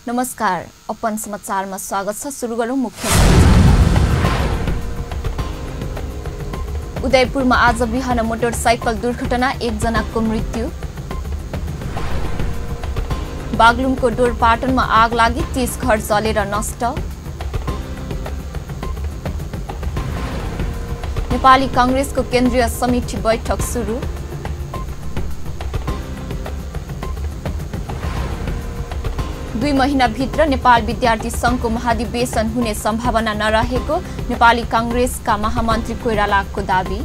नमस्कार, अपन समाचारमा स्वागत छ। सुरु गरौँ मुख्य। उदयपुरमा आज बिहान मोटरसाइकल दुर्घटना, 1 जनाको मृत्यु। बागलुङको डोरपाटनमा आग लागि 30 घर जलेर नष्ट। नेपाली कांग्रेसको केन्द्रीय समिति बैठक सुरु। दुई महिनाभित्र नेपाल विद्यार्थी संघको महाधिवेशन हुने सम्भावना नरहेको नेपाली कांग्रेसका महामन्त्री कोइरालाको दाबी।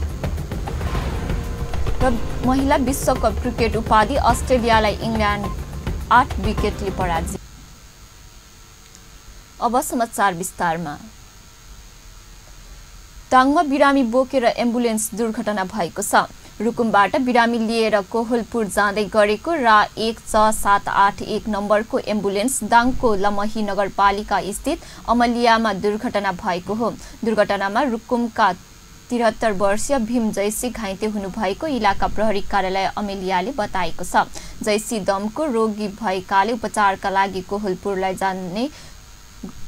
र महिला विश्वकप क्रिकेट उपाधि, अस्ट्रेलियालाई इङ्ल्यान्ड 8 विकेटले पराजित। अब समाचार विस्तारमा। दाङमा बिरामी बोकेर एम्बुलेन्स दुर्घटना भएको छ। रुकुमबाट बिरामी लिएर कोहलपुर जाँदै गरेको रा 16781 नम्बरको एम्बुलेन्स दाङको लमही नगरपालिका स्थित अमलियामा दुर्घटना भएको हो। दुर्घटनामा रुकुमका 73 वर्षीय भीम जैसी घाइते हुनुभएको इलाका प्रहरी कार्यालय अमेलियाले बताएको छ। जैसी दमको रोगी भएकाले उपचारका लागि कोहलपुर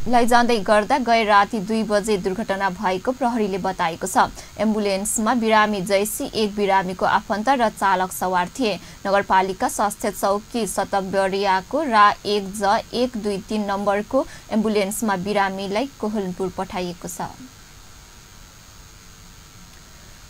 लैजाँदै गर्दा गए राति 2 बजे दुर्घटना भएको प्रहरीले बताएको छ। एम्बुलेन्समा बिरामी जैसी, एक बिरामीको आफन्त र चालक सवार थिए। नगरपालिका स्वास्थ्य चौकी सतबरियाको रा 1J123 नम्बरको एम्बुलेन्समा बिरामीलाई कोहलपुर पठाइएको छ।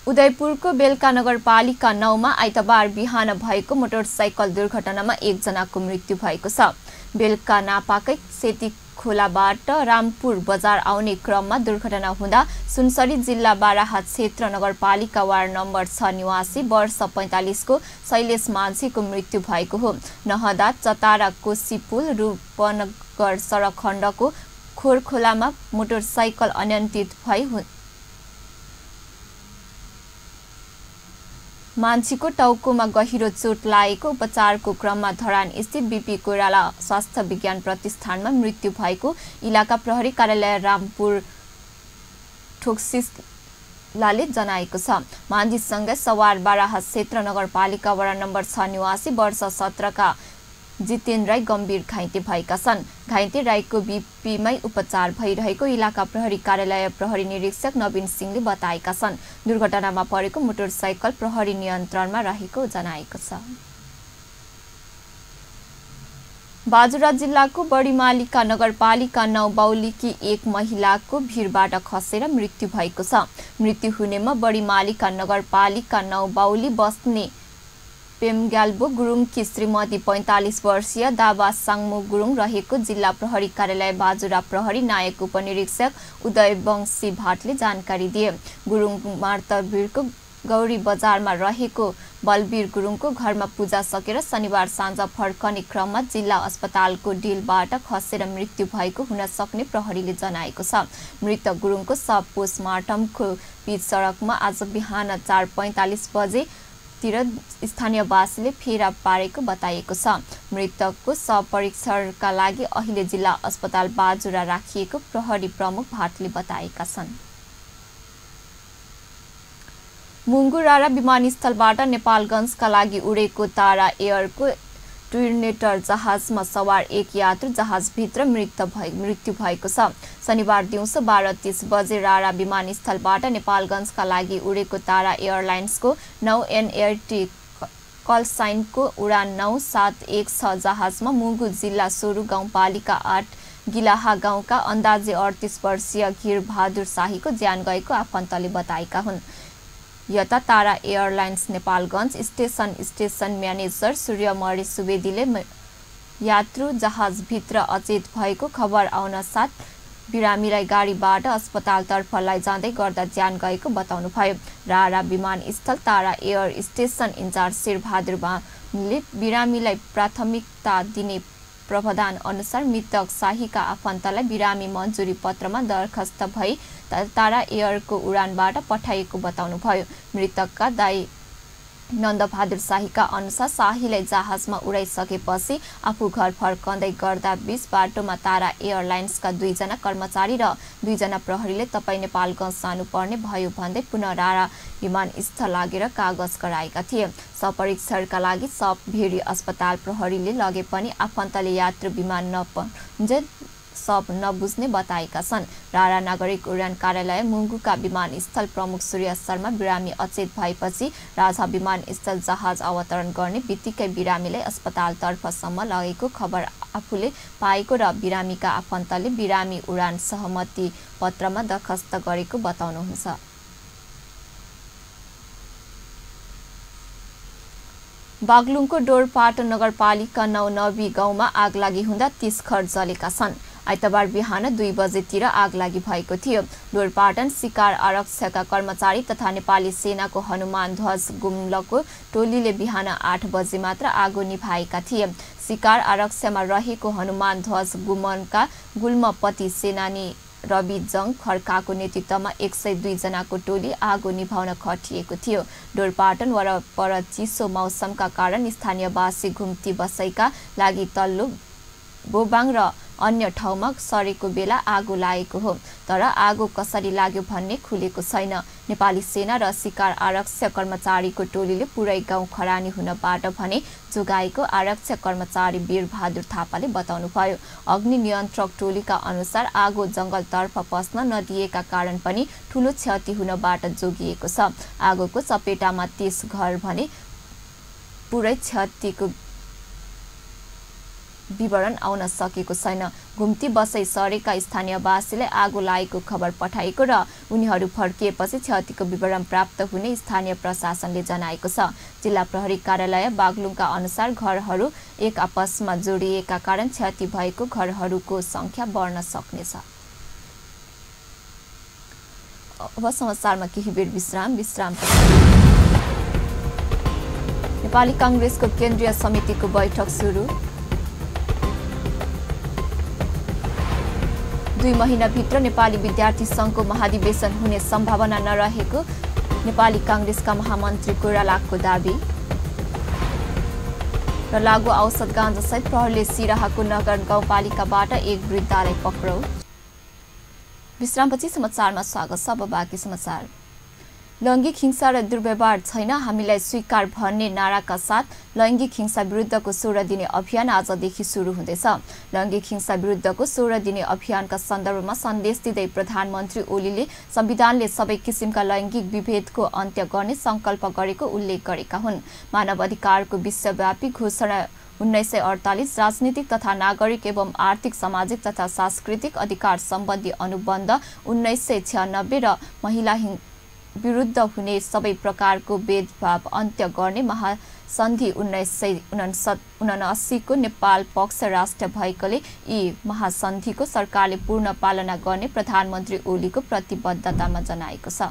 उदयपुरको बेलका नगरपालिका 9 मा आइतबार बिहान भएको मोटरसाइकल दुर्घटनामा 1 जनाको मृत्यु भएको छ। बेलका नापाकै सेती खोलाबाट रामपुर बजार आउने क्रममा दुर्घटना हुँदा सुनसरी जिल्ला बाराहाट क्षेत्र नगरपालिका वार्ड नम्बर 6 निवासी वर्ष 45 को शैलेश माझीको मृत्यु भएको हो। नहदा चतारा कोशी पुल रूपनगर सडक खण्डको खोरखोलामा मोटरसाइकल अनियन्त्रित भई मान्छेको टाउकोमा गहिरो चोट लागेको उपचारको क्रममा धरान स्थित बीपी कोइराला स्वास्थ्य विज्ञान प्रतिष्ठानमा मृत्यु भएको इलाका प्रहरी कार्यालय रामपुर ठोक्सिसलाले जनाएको छ। मान्छेसँगै सवार बाराहाट क्षेत्र नगरपालिका वडा नम्बर 6 निवासी वर्ष 17 का जितेन राई गम्भीर घाइते भएका छन्। घाइते राईको बीपीमै उपचार भइरहेको इलाका प्रहरी कार्यालय प्रहरी निरीक्षक नवीन सिंहले बताएका छन्। दुर्घटनामा परेको मोटरसाइकल प्रहरी नियन्त्रणमा रहेको जनाएको छ। बाजुरा जिल्लाको बडीमालिका नगरपालिका 9 बाउलीकी एक महिलाको भिरबाट खसेर मृत्यु भएको छ। मृत्यु हुनेमा बडीमालिका नगरपालिका 9 बाउली बस्ने पेमग्याल्बो गुरुङकी श्रीमती 45 वर्षीय दाबा साङमो गुरुङ रहेको जिल्ला प्रहरी कार्यालय बाजुरा प्रहरी नायक उपनिरीक्षक उदयवंशी भाटले जानकारी दिए। गुरुङ मार्तवीरको गौरी बजारमा रहेको बलबीर गुरुङको घरमा पूजा सकेर शनिबार साँझ फर्कने क्रममा जिल्ला अस्पतालको डिलबाट खसेर मृत्यु भएको हुन सक्ने प्रहरीले जनाएको छ। मृत गुरुङको शव पोस्टमार्टमको बीच सडकमा आज बिहान 4:45 बजे स्थानीयवासीले फेरा पारेको बताइएको छ। मृतकको शव परीक्षणका लागि अहिले जिल्ला अस्पताल बाजुरा राखिएको प्रहरी प्रमुख भाटले बताएका छन्। मुङ्गुरारा विमानस्थलबाट नेपालगञ्जका लागि उडेको तारा एयरको ट्विनेटर जहाजमा सवार एक यात्रु जहाजभित्र मृत्यु भएको छ। शनिबार दिउँसो 12:30 बजे रारा विमानस्थलबाट नेपालगञ्जका लागि उडेको तारा एयरलाइन्सको 9NAT कलसाइनको उडान 9716 जहाजमा मुगु जिल्ला सोरु गाउँपालिका 8 गिलाहा गाउँका अन्दाजे 38 वर्षीय घिरबहादुर शाहीको ज्यान गएको आफन्तले बताएका हुन्। यता Tara airlines Nepalgunj station manager Suryamani सुवेदीले यात्रु जहाजभित्र अचेत भएको खबर आउन साथ बिरामीलाई गाडीबाट अस्पतालतर्फ लैजाँदै गर्दा ज्यान गएको बताउनुभयो। रारा विमानस्थल तारा एयर स्टेसन इन्चार्ज शेरबहादुर बाले बिरामीलाई प्राथमिकता दिने प्रावधान अनुसार मृतक शाहीका आफन्तलाई बिरामी मन्जुरी पत्रमा दरखास्त भई तारा एयरको उडानबाट पठाइएको बताउनुभयो। मृतकका दाइ नन्दबहादुर शाहीका अनुसार शाहीलाई जहाजमा उडाइसकेपछि आफू घर फर्कँदै गर्दा बीच बाटोमा तारा एयरलाइन्सका 2 जना कर्मचारी र 2 जना प्रहरीले तपाईँ नेपालगञ्ज जानुपर्ने भयो भन्दै पुनः रारा विमानस्थल लागेर कागज गराएका थिए। सपरीक्षणका लागि सब भेरी अस्पताल प्रहरीले लगे पनि आफन्तले यात्रु विमान नपुञ्जे सब नबुझ्ने बताएका छन्। रारा नागरिक उड्डयन कार्यालय मुङ्गुका विमानस्थल प्रमुख सूर्य शर्मा बिरामी अचेत भएपछि राजा विमानस्थल जहाज अवतरण गर्ने बित्तिकै बिरामीलाई अस्पतालतर्फसम्म लगेको खबर आफूले पाएको र बिरामीका आफन्तले बिरामी उडान सहमति पत्रमा दरखास्त गरेको बताउनुहुन्छ। बागलुङको डोरपाटन नगरपालिका 9 नवी गाउँमा आगलागी हुँदा 30 घर जलेका छन्। आइतबार बिहान 2 बजेतिर आगलागी भएको थियो। डोरपाटन शिकार आरक्षका कर्मचारी तथा नेपाली सेनाको हनुमान ध्वज गुम्लको टोलीले बिहान 8 बजे मात्र आगो निभाएका थिए। शिकार आरक्षमा रहेको हनुमान ध्वज गुम्नका गुल्मपति सेनानी रवि जङ खड्काको नेतृत्वमा 102 जनाको टोली आगो निभाउन खटिएको थियो। डोरपाटन वरपर चिसो मौसमका कारण स्थानीयवासी घुम्ती बसाइका लागि तल्लो बोबाङ र अन्य ठाउँमा सरेको बेला आगो लागेको हो। तर आगो कसरी लाग्यो भन्ने खुलेको छैन। नेपाली सेना र शिकार आरक्षक कर्मचारीको टोलीले पुरै गाउँ खरानी हुनबाट भने जोगाएको आरक्षक कर्मचारी वीरबहादुर थापाले बताउनुभयो। अग्नि नियन्त्रक टोलीका अनुसार आगो जंगलतर्फ पस्न नदिएका कारण पनि ठूलो क्षति हुनबाट जोगिएको छ। आगोको चपेटामा 30 घर भने पुरै क्षतिको विवरण आउन सकेको छैन। घुम्ती बसाइ सरेका स्थानीयवासीले आगो लागेको खबर पठाएको र उनीहरू फर्किएपछि क्षतिको विवरण प्राप्त हुने स्थानीय प्रशासनले जनाएको छ। जिल्ला प्रहरी कार्यालय बागलुङका अनुसार घरहरू एक आपसमा जोडिएका कारण क्षति भएको घरहरूको संख्या बढ्न सक्नेछ। अब समाचारमा केही बेर विश्राम। नेपाली कांग्रेसको केन्द्रीय समितिको बैठक सुरु। 2 महिनाभित्र नेपाली विद्यार्थी संघको महाधिवेशन हुने सम्भावना नरहेको नेपाली कांग्रेसका महामन्त्री कोइरालाको दाबी। र लागु औषध गाँजासहित प्रहरीले सिराहाको नगर गाउँपालिकाबाट एक वृद्धालाई पक्राउ। विश्रामपछि समाचारमा स्वागत छ। अब बाँकी समाचार। लैंगिक हिंसा र दुर्व्यवहार छैन, हामीलाई स्वीकार भन्ने नाराका साथ लैंगिक हिंसा विरुद्धको 16 दिने अभियान आजदेखि सुरु हुँदैछ। लैंगिक हिंसा विरुद्धको 16 दिने अभियानका सन्दर्भमा सन्देश दिँदै प्रधानमन्त्री ओलीले संविधानले सबै किसिमका लैंगिक विभेदको अन्त्य गर्ने संकल्प गरेको उल्लेख गरेका हुन्। मानव अधिकारको विश्वव्यापी घोषणा 1948, राजनीतिक तथा नागरिक एवं आर्थिक सामाजिक तथा सांस्कृतिक अधिकार सम्बन्धी अनुबन्ध 1996 र महिला विरुद्ध हुने सबै प्रकारको भेदभाव अन्त्य गर्ने महासन्धि 1979 को नेपाल पक्ष राष्ट्र भएकोले यी महासन्धिको सरकारले पूर्ण पालना गर्ने प्रधानमन्त्री ओलीको प्रतिबद्धतामा जनाएको छ।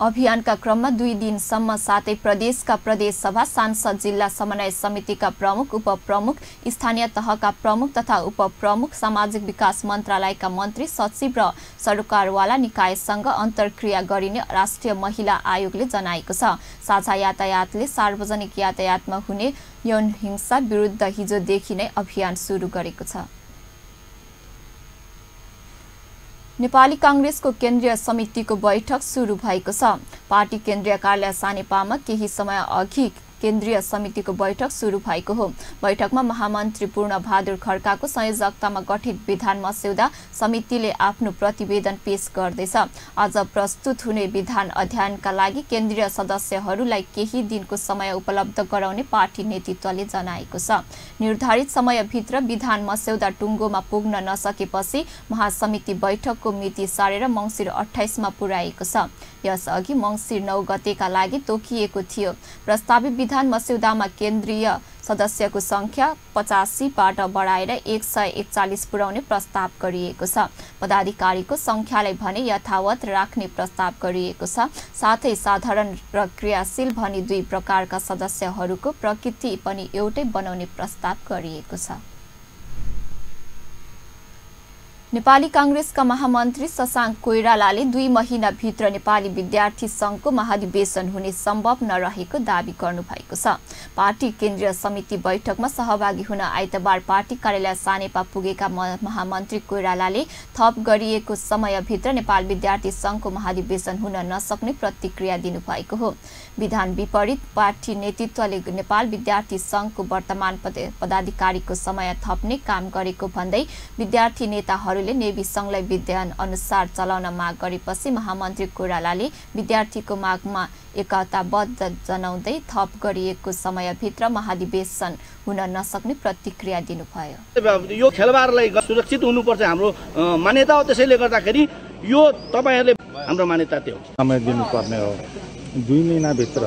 अभियानका क्रममा 2 दिनसम्म सातै प्रदेशका प्रदेश सभा सांसद, जिल्ला समन्वय समितिका प्रमुख, उपप्रमुख, स्थानीय तहका प्रमुख तथा उपप्रमुख, सामाजिक विकास मन्त्रालयका मन्त्री सचिव र सरकारवाला निकायसँग अन्तर्क्रिया गरिने राष्ट्रिय महिला आयोगले जनाएको छ। साझा यातायातले सार्वजनिक यातायातमा हुने यौन हिंसा विरुद्ध हिजोदेखि नै अभियान सुरु गरेको छ। नेपाली कांग्रेसको केन्द्रीय समितिको बैठक सुरु भएको छ। पार्टी केन्द्रीय कार्यालय सानेपामा केही समय अघि केन्द्रीय समितिको बैठक सुरु भएको हो। बैठकमा महामन्त्री पूर्णबहादुर खड्काको संयोजकतामा गठित विधान मस्यौदा समितिले आफ्नो प्रतिवेदन पेश गर्दैछ। आज प्रस्तुत हुने विधान अध्ययनका लागि केन्द्रीय सदस्यहरूलाई केही दिनको समय उपलब्ध गराउने पार्टी नेतृत्वले जनाएको छ। निर्धारित समयभित्र विधान मस्यौदा टुङ्गोमा पुग्न नसकेपछि महासमिति बैठकको मिति सारेर मङ्सिर 28 मा पुर्याएको छ। यसअघि मङ्सिर 9 गतेका लागि तोकिएको थियो। प्रस्तावित विधान मस्यौदामा केन्द्रीय सदस्यको संख्या 85 बाट बढाएर 141 पुर्याउने प्रस्ताव गरिएको छ। पदाधिकारीको संख्यालाई भने यथावत राख्ने प्रस्ताव गरिएको छ। साथै साधारण र क्रियाशील भनी 2 प्रकारका सदस्यहरूको प्रकृति पनि एउटै बनाउने प्रस्ताव गरिएको छ। नेपाली कांग्रेसका महामन्त्री शशाङ्क कोइरालाले 2 महिनाभित्र नेपाली विद्यार्थी संघको महाधिवेशन हुने सम्भव नरहेको दावी गर्नुभएको छ। पार्टी केन्द्रीय समिति बैठकमा सहभागी हुन आइतबार पार्टी कार्यालय सानेपा पुगेका महामन्त्री कोइरालाले थप गरिएको समयभित्र नेपाल विद्यार्थी संघको महाधिवेशन हुन नसक्ने प्रतिक्रिया दिनुभएको हो। विधान विपरीत पार्टी नेतृत्वले नेपाल विद्यार्थी संघको वर्तमान पदाधिकारीको समय थप्ने काम गरेको भन्दै विद्यार्थी नेताहरूले नेवी संघलाई विधान अनुसार चलाउन माग गरेपछि महामन्त्री कोइरालाले विद्यार्थीको मागमा एकताबद्ध जनाउँदै थप गरिएको समयभित्र महाधिवेशन हुन नसक्ने प्रतिक्रिया दिनुभयो। यो खेलबारलाई सुरक्षित हुनुपर्छ हाम्रो मान्यता हो, त्यसैले गर्दाखेरि यो तपाईहरुले हाम्रो मान्यता त्यो समय दिनुपर्ने हो। 2 महिनाभित्र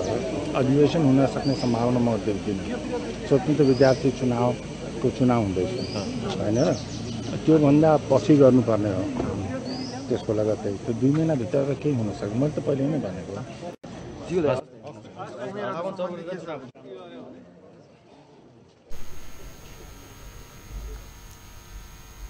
अधिवेशन हुन सक्ने सम्भावना म देख्दिनँ। स्वतन्त्र विद्यार्थी चुनावको चुनाव हुँदैछ हैन, त्योभन्दा पछि गर्नुपर्ने हो। त्यसको लगत्तै त्यो 2 महिनाभित्र त केही हुन सक्दैन। मैले त पहिले नै भनेको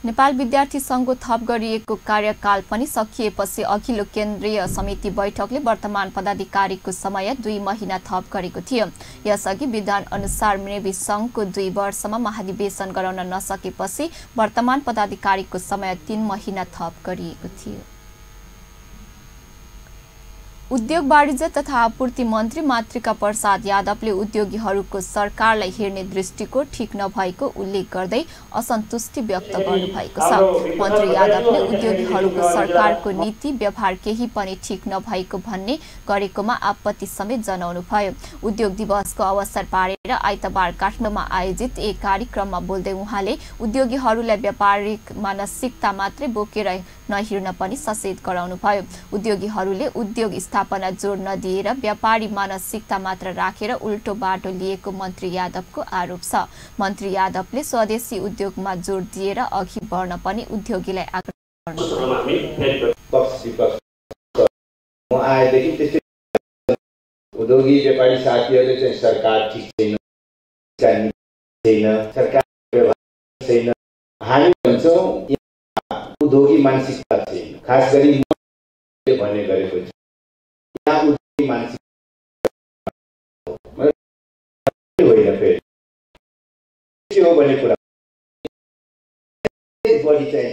नेपाल विद्यार्थी संघको थप गरिएको कार्यकाल पनि सकिएपछि अघिल्लो केन्द्रीय समिति बैठकले वर्तमान पदाधिकारीको समय 2 महिना थप गरेको थियो। यसअघि विधान अनुसार नेवी संघको 2 वर्षमा महाधिवेशन गराउन नसकेपछि वर्तमान पदाधिकारीको समय 3 महिना थप गरिएको थियो। उद्योग वाणिज्य तथा आपूर्ति मन्त्री मातृका प्रसाद यादवले उद्योगीहरूको सरकारलाई हेर्ने दृष्टिकोण ठिक नभएको उल्लेख गर्दै असन्तुष्टि व्यक्त गर्नुभएको छ। मन्त्री यादवले उद्योगीहरूको सरकारको नीति व्यवहार केही पनि ठिक नभएको भन्ने गरेकोमा आपत्ति समेत जनाउनुभयो। उद्योग दिवसको अवसर पारेर आइतबार काठमाडौँमा आयोजित एक कार्यक्रममा बोल्दै उहाँले उद्योगीहरूलाई व्यापारिक मानसिकता मात्रै बोकेर नहिर्न पनि सचेत गराउनुभयो। उद्योगीहरूले उद्योग स्थापना जोड नदिएर व्यापारी मानसिकता मात्र राखेर उल्टो बाटो लिएको मन्त्री यादवको आरोप छ। मन्त्री यादवले स्वदेशी उद्योगमा जोड दिएर अघि बढ्न पनि उद्योगीलाई आग्रह गर्नुभयो। उद्योगी व्यापारी साथीहरूले चाहिँ सरकार ठिक छैन, सरकार व्यवहार छैन, हामी भन्छौँ उद्योगी मानसिकता छैन। खास गरी भन्ने गरेको छ यहाँ उद्योगी मानसिकता होइन, फेरि के हो भन्ने कुरा बढी चाहिँ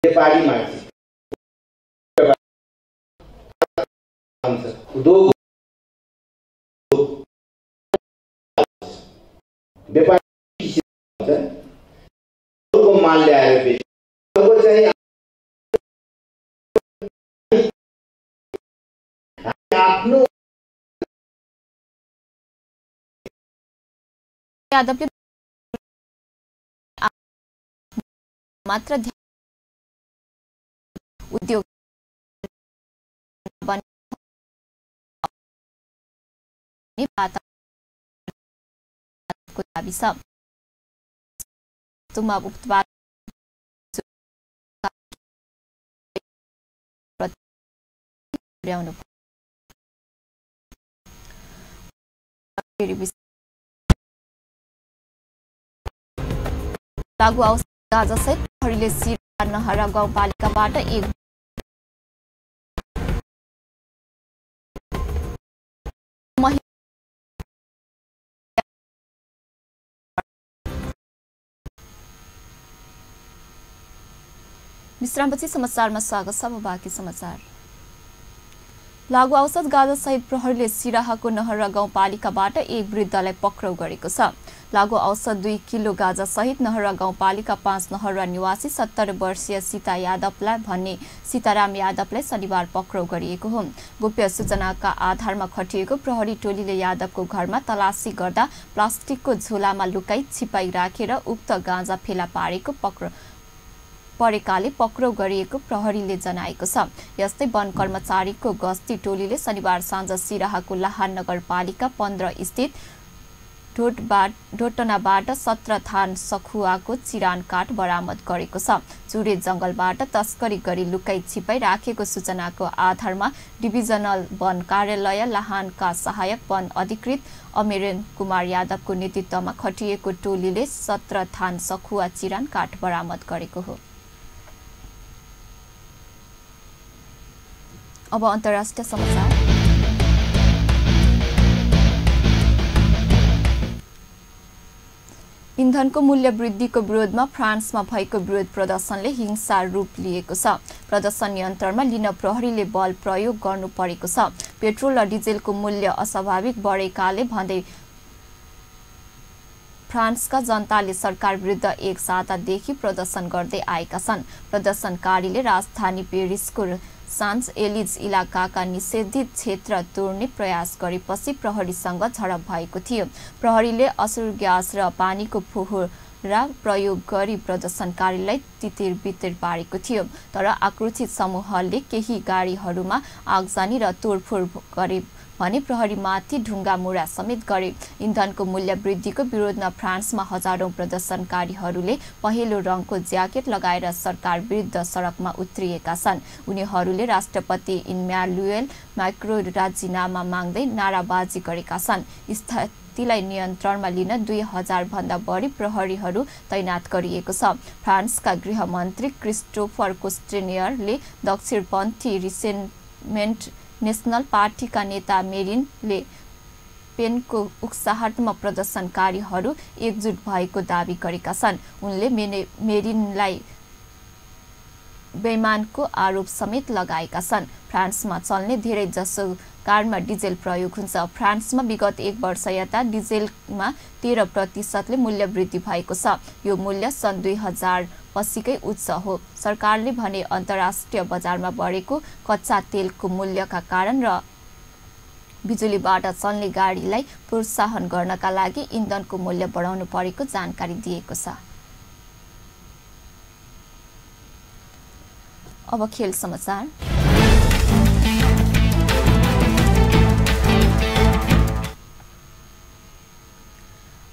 व्यापारी मानसिकता उद्योग व्यापारी माल ल्याएर बेच्नु चाहिँ आफ्नो यादवले मात्र उद्योग दाबी छ। लागू औषध प्रहरीले सिरा नहरा गाउँपालिकाबाट एक विश्रामपछि समाचारमा स्वागत छ। बाँकी समाचार। लागू औषध गाँजा सहित प्रहरीले सिराहाको नहरा गाउँपालिकाबाट एक वृद्धलाई पक्राउ गरेको छ। लागू औषध 2 किलो गाँजा सहित नहरा गाउँपालिका 5 नहरा निवासी 70 वर्षीय सीता यादवलाई भन्ने सीताराम यादवलाई शनिबार पक्राउ गरिएको हो। गोप्य सूचनाका आधारमा खटिएको प्रहरी टोलीले यादवको घरमा तलासी गर्दा प्लास्टिकको झोलामा लुकाई छिपाई राखेर उक्त गाँजा फेला पारेको परेकाले पक्राउ गरिएको प्रहरीले जनाएको छ। यस्तै वन कर्मचारीको गस्ती टोलीले शनिबार साँझ सिराहाको लाहान नगरपालिका 15 स्थित ढोटनाबाट 17 थान सखुवाको चिरान काठ बरामद गरेको छ। चुरे जंगलबाट तस्करी गरी लुकाई छिपाई राखेको सूचनाको आधारमा डिभिजनल वन कार्यालय लाहानका सहायक वन अधिकृत अमेरेन कुमार यादवको नेतृत्वमा खटिएको टोलीले 17 थान सखुवा चिरान काठ बरामद गरेको हो। अब अन्तर्राष्ट्रिय समाचार। इन्धनको मूल्य वृद्धिको विरोधमा फ्रान्समा भएको विरोध प्रदर्शनले हिंसा रूप लिएको छ। प्रदर्शन नियन्त्रणमा लिन प्रहरीले बल प्रयोग गर्नु परेको छ। पेट्रोल र डिजेलको मूल्य अस्वाभाविक बढेकाले भन्दै फ्रान्सका जनताले सरकार विरुद्ध एक सातादेखि प्रदर्शन गर्दै आएका छन्। प्रदर्शनकारीले राजधानी पेरिसको सान्स एलिज इलाकाका निषेधित क्षेत्र तोड्ने प्रयास गरेपछि प्रहरीसँग झडप भएको थियो। प्रहरीले असुर ग्यास र पानीको फोहरा प्रयोग गरी प्रदर्शनकारीलाई तितिर-बितिर पारेको थियो। तर आक्रोशित समूहले केही गाडीहरूमा आगजनी र तोडफोड गरे भने प्रहरीमाथि ढुङ्गा मुढा समेत गरे। इन्धनको मूल्य वृद्धिको विरोधमा फ्रान्समा हजारौं प्रदर्शनकारीहरूले पहेँलो रङको ज्याकेट लगाएर सरकार विरुद्ध सडकमा उत्रिएका छन्। उनीहरूले राष्ट्रपति इम्यानुएल मैक्रोन राजीनामा माग्दै नाराबाजी गरेका छन्। स्थितिलाई नियन्त्रणमा लिन 2000 भन्दा बढी प्रहरीहरू तैनात गरिएको छ। फ्रान्सका गृहमन्त्री क्रिस्टोफर कोस्टेनियरले दक्षिणपन्थी रिसेन्टमेन्ट नेशनल पार्टीका नेता मेरिन ले पेनको उक्साहटमा प्रदर्शनकारीहरू एकजुट भएको दावी गरेका छन्। उनले मेरिनलाई बेइमानको आरोप समेत लगाएका छन्। फ्रान्समा चल्ने धेरै जसो कारमा डिजेल प्रयोग हुन्छ। फ्रान्समा विगत 1 वर्ष यता डिजेलमा 13% मूल्य वृद्धि भएको छ। यो मूल्य सन् 2000 पछिकै उच्च हो। सरकारले भने अन्तर्राष्ट्रिय बजारमा बढेको कच्चा तेलको मूल्यका कारण र बिजुलीबाट चल्ने गाडीलाई प्रोत्साहन गर्नका लागि इन्धनको मूल्य बढाउनु परेको जानकारी दिएको छ। अब खेल समाचार।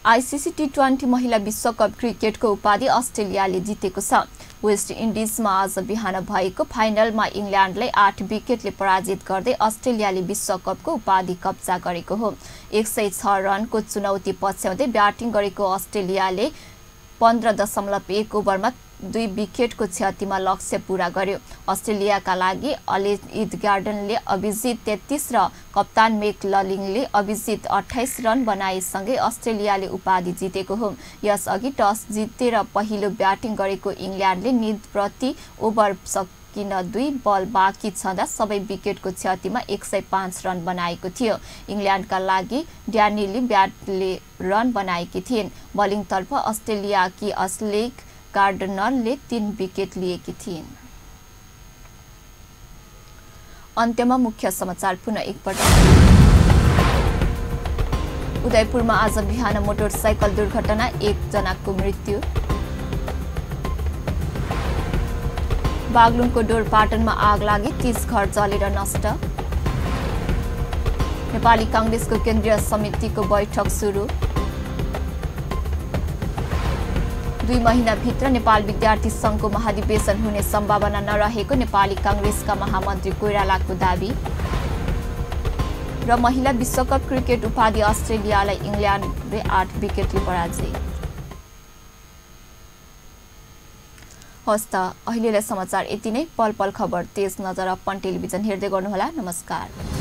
आईसीसी टी20 महिला विश्वकप क्रिकेटको उपाधि अस्ट्रेलियाले जितेको छ। वेस्ट इन्डिजमा आज बिहान भएको फाइनलमा इङ्ल्यान्डलाई 8 विकेटले पराजित गर्दै अस्ट्रेलियाले विश्वकपको उपाधि कब्जा गरेको हो। 106 रनको चुनौती पछ्याउँदै ब्याटिङ गरेको अस्ट्रेलियाले 15.1 ओभरमा 2 विकेटको क्षतिमा लक्ष्य पूरा गर्यो। अस्ट्रेलियाका लागि अलेन गार्डनले अभिजित 33 र कप्तान मेक ललिङले अभिजित 28 रन बनाएसँगै अस्ट्रेलियाले उपाधि जितेको हो। यसअघि टस जितेर पहिलो ब्याटिङ गरेको इङ्ल्यान्डले नीड प्रति ओभर सकिन 2 बल बाँकी छँदा सबै विकेटको क्षतिमा 105 रन बनाएको थियो। इङ्ल्यान्डका लागि ड्यानिली ब्याटले रन बनाएकी थिइन्। बलिङतर्फ अस्ट्रेलियाकी अस्लेक गार्डनरले 3 विकेट लिएकी थिइन्। अन्त्यमा मुख्य समाचार पुनः एकपटक। उदयपुरमा आज बिहान मोटरसाइकल दुर्घटना, 1 जनाको मृत्यु। बागलुङको डोरपाटनमा आग लागि 30 घर जलेर नष्ट। नेपाली कांग्रेसको केन्द्रीय समितिको बैठक सुरु। 2 महिनाभित्र नेपाल विद्यार्थी संघको महाधिवेशन हुने सम्भावना नरहेको नेपाली कांग्रेसका महामन्त्री कोइरालाको दावी। र महिला विश्वकप क्रिकेट उपाधि अस्ट्रेलियालाई इङ्ल्यान्डले 8 विकेटले पराजित। हस्त अहिलेलाई समाचार यति नै। पल पल खबर तेज नजर अपन टेलिभिजन हेर्दै गर्नुहोला। नमस्कार।